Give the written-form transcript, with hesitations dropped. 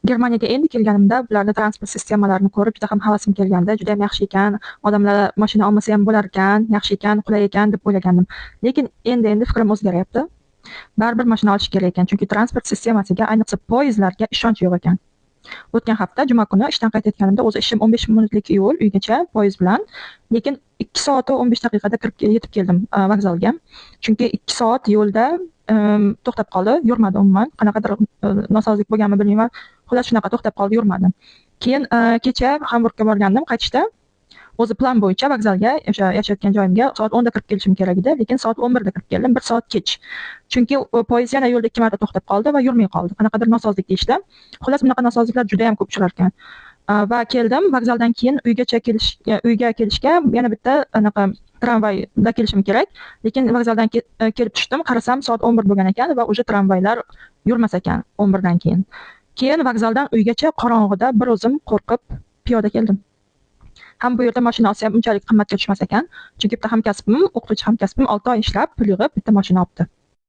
Germaniyaga endi kelganimda bularni transport sistemalarini ko'rib juda ham havasim kelgandi. Judayam yaxshi ekan, odamlar mashina olmasa ham bo'lar ekan, yaxshi ekan, qulay ekan deb o'ylagandim. Lekin endi-endi fikrim o'zgaryapti. Baribir mashina olish kerak ekan, chunki transport sistemasiga, ayniqsa poyezdlarga ishonch yo'q ekan. O'tgan hafta juma kuni ishdan qaytayotganimda, o'zi ishim 15 minutlik yo'l uygacha poyezd bilan, lekin 2 soat 15 daqiqada kirib yetib keldim vokzalga. Chunki 2 soat yo'lda to'xtab qoldi, yurmadi umuman. Qanaqadir nosozlik bo'lganmi, bilmayman. Xullas, shunaqa to'xtab qoldi, yurmadi. Keyin kecha Hamburgga borgandim qaytishda. O'zi plan bo'yicha vokzalga, o'sha yashayotgan joyimga soat 10 da kirib kelishim kerak edi, lekin soat 11 da kirib keldim, 1 soat kech. Chunki poyezd yana yo'lda 2 marta to'xtab qoldi va yurmay qoldi. Qanaqadir nosozlik deyishdi. Xullas, bunaqa nosozliklar juda ham ko'p uchrar ekan. Va keldim, vokzaldan keyin uygacha kelish, uyga kelishga yana bitta anaqa tramvayda kelishim kerak. Lekin vokzaldan kelib tushdim, qarasam, soat 11 bo'lgan ekan va уже tramvaylar yurmas ekan 11 dan keyin. Keyin vokzaldan uygacha qorong'ida bir o'zim qo'rqib piyoda keldim. Ham bu yerda mashina olsa ham unchalik qimmatga tushmas ekan. Chunki bitta hamkasbim, o'qituvchi hamkasbim 6 oy ishlab, pul yig'ib bitta mashina olibdi.